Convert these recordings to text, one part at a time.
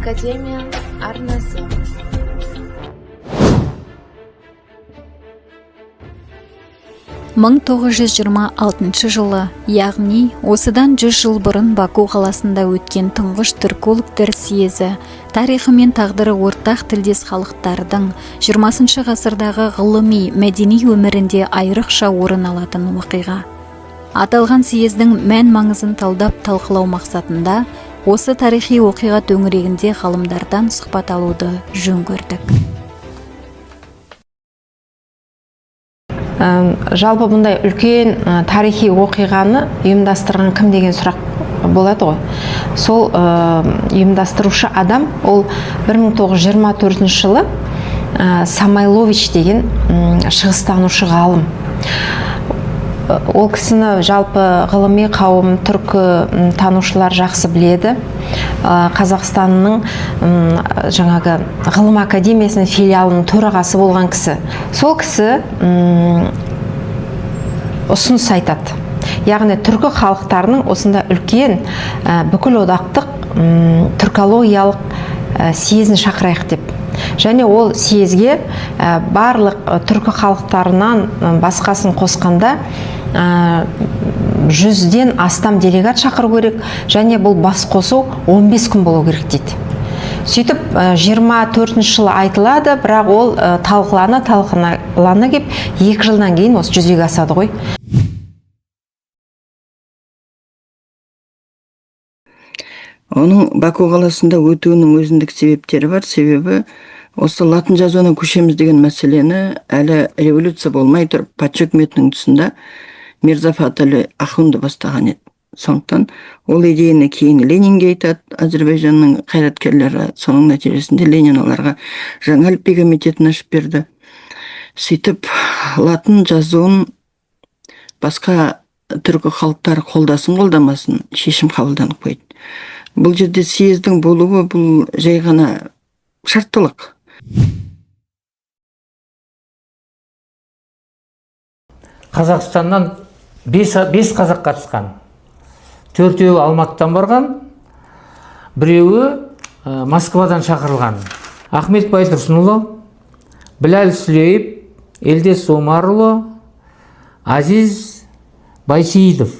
Академия арнасы. 1926 жылы, яғни осыдан 100 жыл бұрын Баку қаласында өткен тұңғыш түркологтар съезі тарихы мен тағдыры ортақ тілдес халықтардың 20 ғасырдағы ғылыми, мәдени өмірінде айрықша орын алатын оқиға. Аталған съездің мән маңызын талдап талқылау мақсатында осы тарихи оқиға төңірегінде ғалымдардан сұхбат алуды жөн көрдік. Жалпы бұндай үлкен тарихи оқиғаны ұйымдастырған кім деген сұрақ болады ғой. Сол ұйымдастырушы адам ол 1924 жылы Самойлович деген шығыстанушы ғалым. Ол кісіні жалпы ғылыми қауым, түркі танушылар жақсы біледі. Қазақстанның жаңағы ғылым академиясының филиалының төрағасы болған кісі. Сол кісі ұсыныс айтады. Яғни түркі халықтарының осында үлкен бүкіл одақтық түркологиялық съезін шақырайық деп. Және ол съезге барлық түркі халықтарынан басқасын қосқанда 100-ден астам делегат шақыру керек, және бұл бас қосу 15 күн болу керек дейді. Сөйтіп 24 жылы айтылады, бірақ ол талқылана, талқылана кеп 2 жылдан кейін осы жүзеге асады ғой. Оның Баку қаласында өтуінің өзіндік себептері бар. Себебі осы латын жазуына көшеміз деген мәселені әлі революция болмай тұрып патша үкіметінің тұсында Мирза Фатали Ахунды бастаған еді. Сондықтан ол идеяны кейін Ленинге айтады Әзербайжанның қайраткерлері. Соның нәтижесінде Ленин оларға жаңа әліпби комитетін ашып берді. Сөйтіп латын жазуын басқа түркі халықтары қолдасын қолдамасын шешім қабылданып қойды. Бұл жерде съездің болуы бұл жай ғана шарттылық. Қазақстаннан 5 қазақ қатысқан. 4-еуі Алматыдан барған, біреуі Москвадан шақырылған. Ахмет Байтұрсынұлы, Біләл Сүлейіп, Елдес Омарұлы, Азиз Байсейітов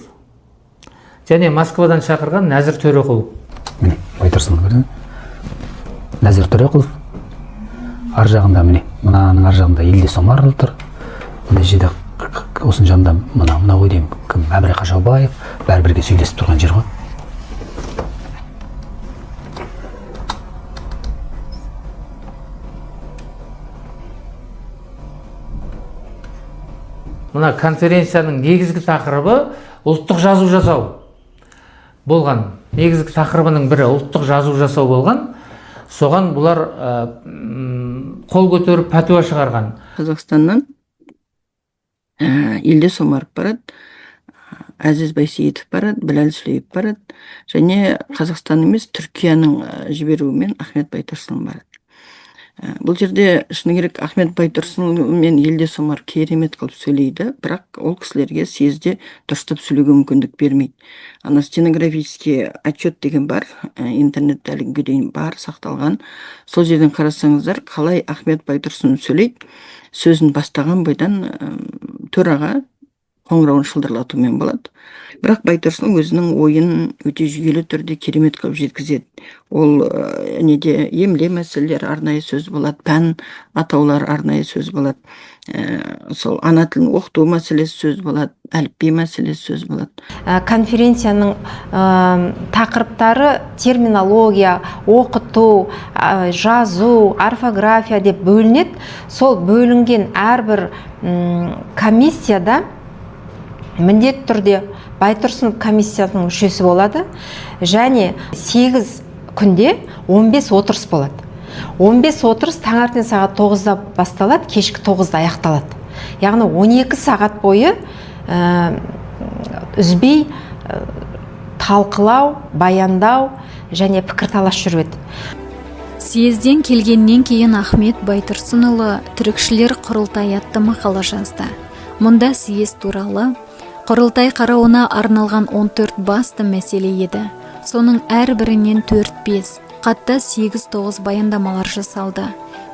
және Москвадан шақырған Нәзір Төреқұлов. Міне Байтұрсынұлы көрдіңіз? Нәзір Төреқұлов. Ар жағында міне, мынаның ар жағында Елдес Омарұлы тұр. Мына жерде осының жанында мына ғой деймін, кім, Әбіре Қашаубаев, бәрі бірге сөйлесіп тұрған жер ғой. Мына конференцияның негізгі тақырыбы ұлттық жазу жасау болған. Негізгі тақырыбының бірі ұлттық жазу жасау болған. Соған бұлар қол көтеріп пәтуа шығарған. Қазақстаннан Елдес Омаров барады, Әзіз Байсейітов барады, Біләл Сүлейіп барады және Қазақстан емес Түркияның жіберуімен Ахмет Байтұрсынұлы барады. Бұл жерде шыны керек Ахмет Байтұрсынұлы мен Елдес Омар керемет қылып сөйлейді, бірақ ол кісілерге съезде дұрыстап сөйлеуге мүмкіндік бермейді. Ана стенографический отчет деген бар, интернетте әлі күнге дейін бар, сақталған. Сол жерден қарасаңыздар, қалай Ахмет Байтұрсынұлы сөйлейді, сөзін бастаған бойдан төраға қоңырауын шылдырлатумен болады. Бірақ Байтұрсынұлы өзінің ойын өте жүйелі түрде керемет қылып жеткізеді. Ол неде емле мәселелері арнайы сөз болады, пән атаулары арнайы сөз болады, сол ана тілін оқыту мәселесі сөз болады, әліпби мәселесі сөз болады. Конференцияның тақырыптары терминология, оқыту, жазу, орфография деп бөлінеді. Сол бөлінген әрбір комиссияда міндетті түрде Байтұрсынов комиссиясының мүшесі болады және 8 күнде 15 отырыс болады. 15 отырыс таңертең сағат 9-да басталады, кешкі 9-да аяқталады. Яғни 12 сағат бойы үзбей талқылау, баяндау және пікірталас жүреді. Съезден келгеннен кейін Ахмет Байтұрсынұлы Түрікшілер құрылтайы атты мақала жазды. Мұнда съезд туралы құрылтай қарауына арналған 14 басты мәселе еді. Соның әрбірінен 4-5, Хатта 8-9 баяндамалар жасалды.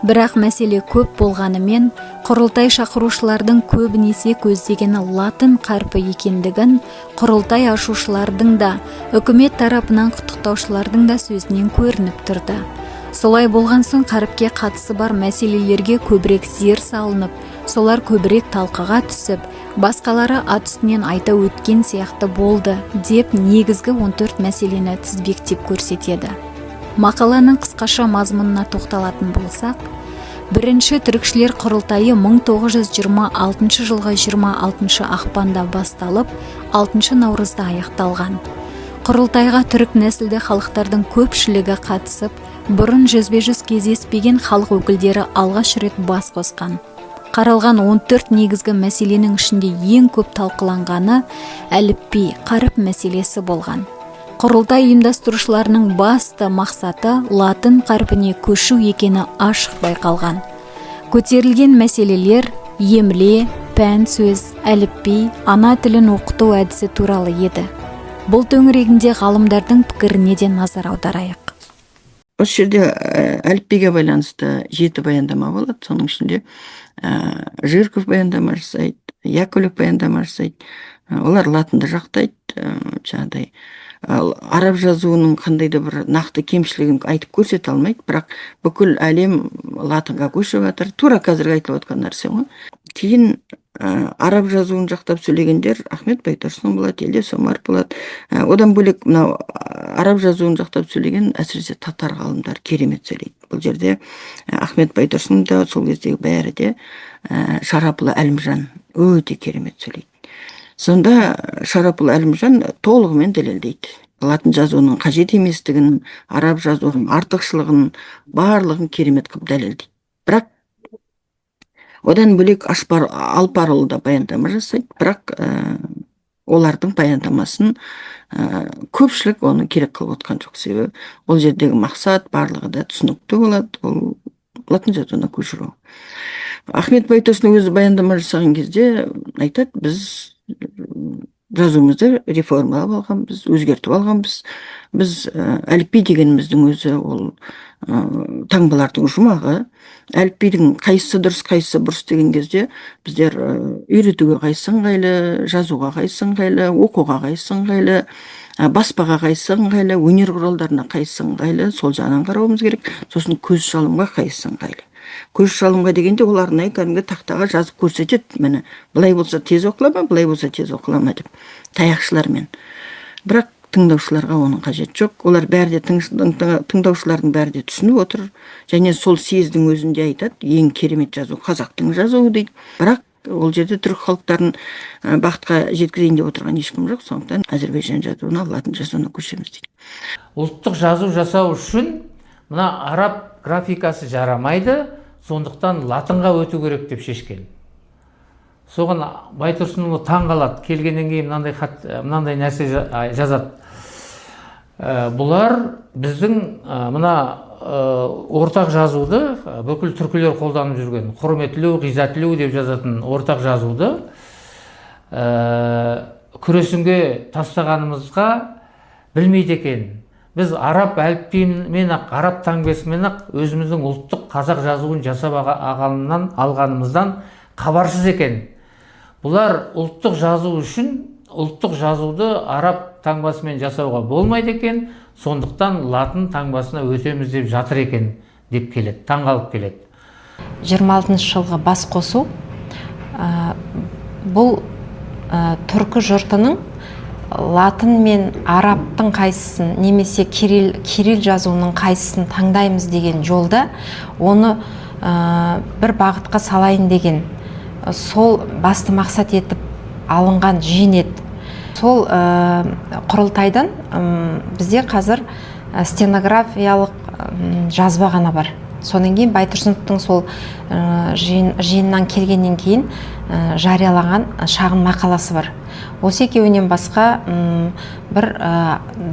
Бірақ мәселе көп болғанымен, құрылтай шақырушылардың көбінесе көздегені латын қарпі екендігін құрылтай ашушылардың да, үкімет тарапынан құттықтаушылардың да сөзінен көрініп тұрды. Солай болған соң, қаріпке қатысы бар мәселелерге көбірек зер салынып, солар көбірек талқыға түсіп, басқалары ат үстінен айта өткен сияқты болды деп, негізгі 14 мәселені тізбектеп көрсетеді. Мақаланың қысқаша мазмұнына тоқталатын болсақ, бірінші түрікшілер құрылтайы 1926 жылғы 26 ақпанда басталып, 6 наурызда аяқталған. Құрылтайға түрік нәсілді халықтардың көпшілігі қатысып, бұрын жүзбе-жүз кездеспеген халық өкілдері алғаш рет бас қосқан. Қаралған 14 негізгі мәселенің ішінде ең көп талқыланғаны әліпби, қаріп мәселесі болған. Құрылтай ұйымдастырушыларының басты мақсаты латын қарпіне көшу екені ашық байқалған. Көтерілген мәселелер емле, пән сөз, әліпби, ана тілін оқыту әдісі туралы еді. Бұл төңірегінде ғалымдардың пікіріне де назар аударайық. Осы жерде әліпбиге байланысты жеті баяндама болады. Соның ішінде Жирков баяндама жасайды, Яковлев баяндама жасайды. Олар латынды жақтайды, жаңағыдай араб жазуының қандай да бір нақты кемшілігін айтып көрсете алмайды, бірақ бүкіл әлем латынға көшіп жатыр, тура қазіргі айтылып жатқан нәрсе ғой. Кейін араб жазуын жақтап сөйлегендер Ахмет Байтұрсынов болады, Елдес Омаров болады. Одан бөлек, мынау араб жазуын жақтап сөйлеген, әсіресе татар ғалымдары керемет сөйлейді. Бұл жерде Ахмет Байтұрсынов та, сол кездегі бәрі де, Шарапұлы Әлімжан өте керемет сөйлейді. Сонда Шарапұлы Әлімжан толығымен дәлелдейді латын жазуының қажет еместігін, араб жазуының артықшылығын, барлығын керемет қылып дәлелдейді. Бірақ одан бөлек Ашпар Алпарұлы да баяндама жасайды, бірақ олардың баяндамасын көпшілік оны керек қылып отқан жоқ, себебі ол жердегі мақсат барлығы да түсінікті болады, ол латын жазуына көшіру. Ахмет Байтұрсынов өзі баяндама жасаған кезде айтады: «Біз жазуымызды реформалап алғанбыз, өзгертіп алғанбыз. Біз әліпби дегеніміздің өзі ол таңбалардың жұмағы. Әліпбидің қайсысы дұрыс, қайсысы бұрыс деген кезде біздер үйретуге қайсысы ыңғайлы, жазуға қайсысы ыңғайлы, оқуға қайсысы ыңғайлы, баспаға қайсысы ыңғайлы, өнер құралдарына қайсысы ыңғайлы, сол жағынан қарауымыз керек. Сосын көз шалымға қайсысы ыңғайлы?» Көз шалымға дегенде, ол арнайы кәдімгі тақтаға жазып көрсетеді: міне, былай болса тез оқыла ма, былай болса тез оқыла ма деп, таяқшылармен. Бірақ тыңдаушыларға оның қажеті жоқ, олар бәрі де тыңдаушылардың бәрі де түсініп отыр. Және сол съездің өзінде айтады: «Ең керемет жазу қазақтың жазуы», – дейді. Бірақ ол жерде түрік халықтарын бақытқа жеткізейін деп отырған ешкім жоқ, сондықтан әзірбайжан жазуына, латын жазуына көшеміз дейді. Ұлттық жазу жасау үшін мына араб графикасы жарамайды, сондықтан латынға өту керек деп шешкен. Соған Байтұрсынұлы таң қалады. Келгеннен кейін мынандай хат, мынандай нәрсе жазады: Бұлар біздің мына ортақ жазуды, бүкіл түркілер қолданып жүрген құрметлі, ғизатлі деп жазатын ортақ жазуды күресінге тастағанымызға білмейді екен. Біз араб әліпбиімен ақ, араб таңбасымен ақ өзіміздің ұлттық қазақ жазуын жасап алғанымыздан хабарсыз екен. Бұлар ұлттық жазу үшін ұлттық жазуды араб таңбасымен жасауға болмайды екен, сондықтан латын таңбасына өтеміз деп жатыр екен деп келеді, таңғалып келеді. 26 жылғы бас қосу, бұл түркі жұртының латын мен арабтың қайсысын немесе кирилл жазуының қайсысын таңдаймыз деген жолда оны бір бағытқа салайын деген сол басты мақсат етіп алынған жиын еді. Сол құрылтайдан бізде қазір стенографиялық жазба ғана бар. Содан кейін Байтұрсыновтың сол жиыннан келгеннен кейін жариялаған шағын мақаласы бар. Осы екеуінен басқа бір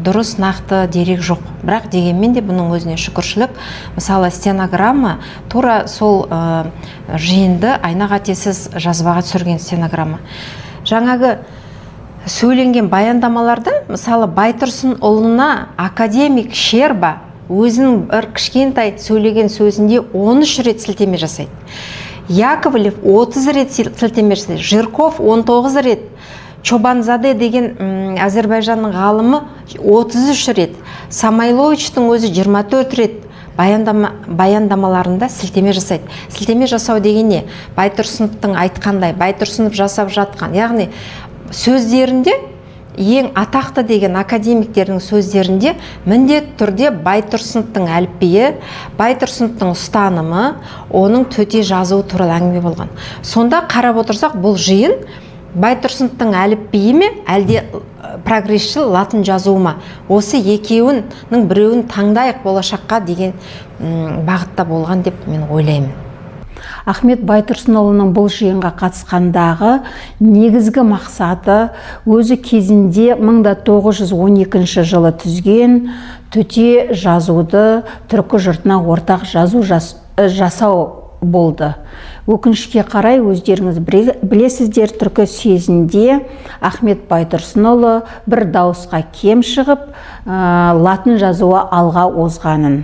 дұрыс, нақты дерек жоқ. Бірақ дегенмен де бұның өзіне шүкіршілік. Мысалы, стенограмма тура сол жиынды айна қатесіз жазбаға түсірген стенограмма. Жаңағы сөйленген баяндамаларда, мысалы, Байтұрсынұлына академик Щерба Өзінің бір кішкентай сөйлеген сөзінде 13 рет сілтеме жасайды. Яковлев 30 рет сілтеме жасайды, Жирков 19 рет, Чобанзаде деген Әзербайжанның ғалымы 33 рет, Самойловичтің өзі 24 рет баяндамаларында сілтеме жасайды. Сілтеме жасау деген не? Байтұрсыновтың айтқандай, Байтұрсынов жасап жатқан, яғни сөздерінде, ең атақты деген академиктердің сөздерінде міндетті түрде Байтұрсыновтың әліпбиі, Байтұрсыновтың ұстанымы, оның төте жазуы туралы әңгіме болған. Сонда қарап отырсақ, бұл жиын Байтұрсыновтың әліпбиі ме, әлде прогрессшіл латын жазуы ма? Осы екеуінің біреуін таңдайық болашаққа деген бағытта болған деп мен ойлаймын. Ахмет Байтұрсынұлының бұл жиынға қатысқандағы негізгі мақсаты өзі кезінде 1912 жылы түзген төте жазуды түркі жұртына ортақ жазу жасау болды. Өкінішке қарай, өздеріңіз білесіздер, түркі съезінде Ахмет Байтұрсынұлы бір дауысқа кем шығып, латын жазуы алға озғанын.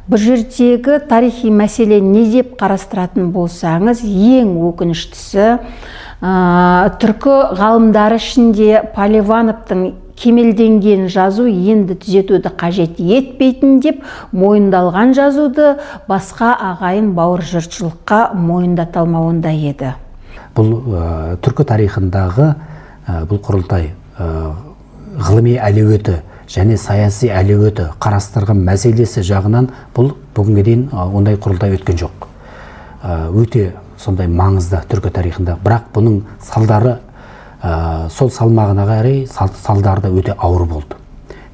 Бұл жердегі тарихи мәселе не деп қарастыратын болсаңыз, ең өкініштісі, түркі ғалымдары ішінде Поливановтың кемелденген жазу енді түзетуді қажет етпейтін деп мойындалған жазуды басқа ағайын бауыр жұртшылыққа мойындата алмауында еді. Бұл түркі тарихындағы бұл құрылтай ғылыми әлеуеті және саяси әлеуеті қарастырған мәселесі жағынан бұл бүгінге дейін ондай құрылтай өткен жоқ. Өте сондай маңызды түркі тарихында. Бірақ бұның салдары, сол салмағына қарай салдары да өте ауыр болды.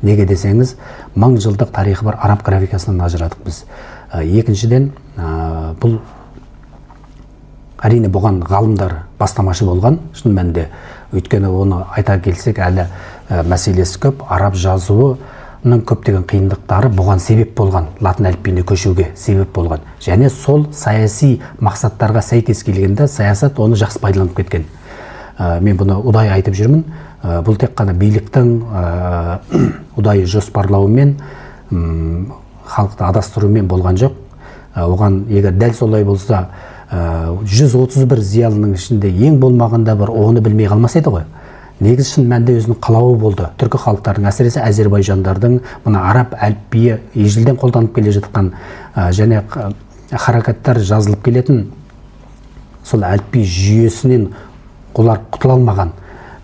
Неге десеңіз, мың жылдық тарихы бар араб графикасынан ажырадық біз. Екіншіден, бұл әрине бұған ғалымдар бастамашы болған, шын мәнінде. Өйткені оны айта келсек, әлі мәселесі көп. Араб жазуының көптеген қиындықтары бұған себеп болған, латын әліпбиіне көшуге себеп болған. Және сол саяси мақсаттарға сәйкес келгенде саясат оны жақсы пайдаланып кеткен. Мен бұны ұдайы айтып жүрмін. Бұл тек қана биліктің ұдайы жоспарлауымен, халықты адастырумен болған жоқ. Оған егер дәл солай болса, 131 зиялының ішінде ең болмағанда бір оны білмей қалмас еді ғой. Негізі шын мәнінде өзінің қалауы болды. Түркі халықтарының, әсіресе әзербайжандардың мына араб әліпбиі ежелден қолданып келе жатқан, және харакаттар жазылып келетін сол әліпби жүйесінен олар құтыла алмаған,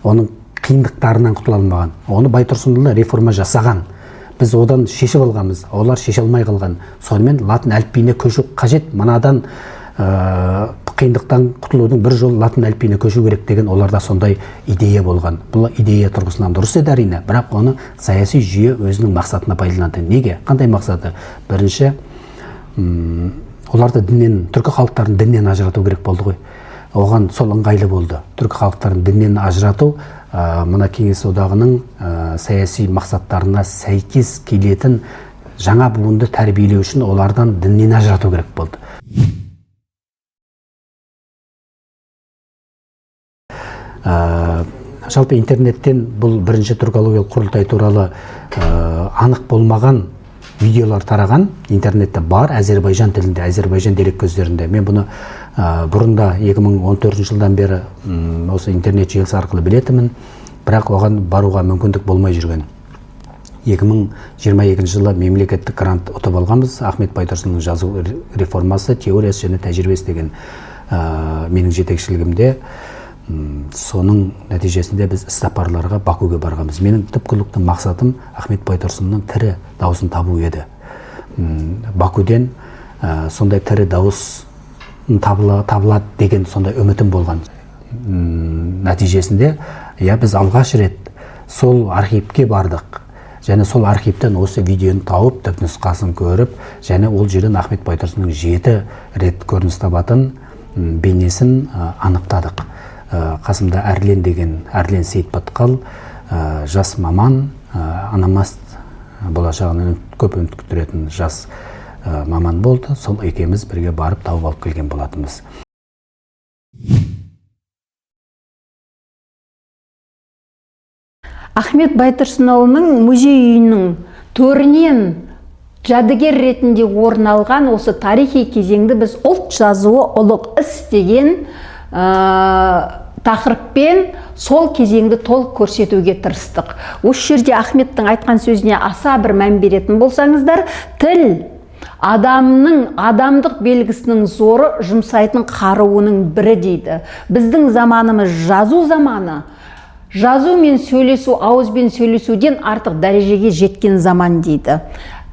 оның қиындықтарынан құтыла алмаған. Оны Байтұрсынұлы реформа жасаған. Біз одан шешіп алғанбыз, олар шеше алмай қалған. Сонымен латын әліпбиіне көшу қажет, мынадан қиындықтан құтылудың бір жолы латын әліпбиіне көшу керек деген оларда сондай идея болған. Бұл идея тұрғысынан дұрыс еді әрине, бірақ оны саяси жүйе өзінің мақсатына пайдаланды. Неге? Қандай мақсаты? Бірінші, оларды діннен, түркі халықтарын діннен ажырату керек болды ғой. Оған сол ыңғайлы болды. Түркі халықтарын діннен ажырату, мына Кеңес Одағының саяси мақсаттарына сәйкес келетін жаңа буынды тәрбиелеу үшін олардан діннен ажырату керек болды. Жалпы интернеттен бұл бірінші түркологиялық құрылтай туралы анық болмаған видеолар тараған, интернетте бар, әзербайжан тілінде, әзербайжан дереккөздерінде. Мен бұны бұрында 2014 жылдан бері осы интернет желісі арқылы білетінмін, бірақ оған баруға мүмкіндік болмай жүрген. 2022 жылы мемлекеттік грант ұтып алғанбыз. Ахмет Байтұрсынның жазу реформасы, теориясы және тәжірибесі деген менің жетекшілігімде. Соның нәтижесінде біз іссапарларға Бакуге барғанбыз. Менің түпкілікті мақсатым Ахмет Байтұрсынның тірі дауысын табу еді. Бакуден сондай тірі дауыс табылады деген сондай үмітім болған. Нәтижесінде, біз алғаш рет сол архивке бардық. Және сол архивтен осы видеоны тауып, түпнұсқасын көріп, және ол жерден Ахмет Байтұрсынның 7 рет көрініс табатын бейнесін анықтадық. Қасымда Әрлен деген, Әрлен Сейітбатқал, жас маман, ономаст, болашағынан көп үміт күттіретін жас маман болды. Сол екеуміз бірге барып тауып алып келген болатынбыз. Ахмет Байтұрсынұлының музей үйінің төрінен Жәдігер ретінде орын алған осы тарихи кезеңді біз «Ұлт жазуы – ұлық іс» деген тақырыппен сол кезеңді толық көрсетуге тырыстық. Осы жерде Ахметтің айтқан сөзіне аса бір мән беретін болсаңыздар, тіл адамның адамдық белгісінің зоры жұмсайтын қаруының бірі дейді. Біздің заманымыз – жазу заманы. Жазу мен сөйлесу ауызбен сөйлесуден артық дәрежеге жеткен заман дейді.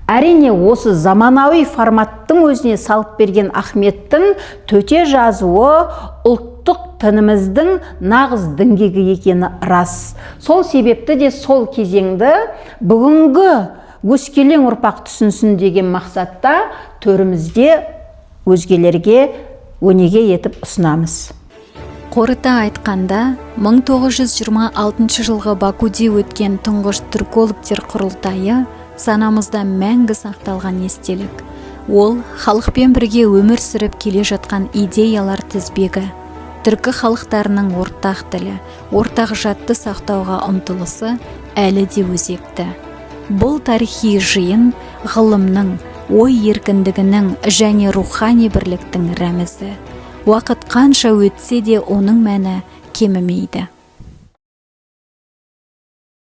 Әрине, осы заманауи форматтың өзіне салып берген Ахметтің төте жазуы ұлттық тініміздің нағыз діңгегі екені рас. Сол себепті де сол кезеңді бүгінгі өскелең ұрпақ түсінсін деген мақсатта төрімізде өзгелерге өнеге етіп ұсынамыз. Қорыта айтқанда, 1926 жылғы Бакуде өткен тұңғыш түркологтер құрылтайы – санамызда мәңгі сақталған естелік. Ол халықпен бірге өмір сүріп келе жатқан идеялар тізбегі, түркі халықтарының ортақ тілі, ортақ жадты сақтауға ұмтылысы әлі де өзекті. Бұл тарихи жиын ғылымның, ой еркіндігінің және рухани бірліктің рәмізі. Уақыт қанша өтсе де, оның мәні кемімейді.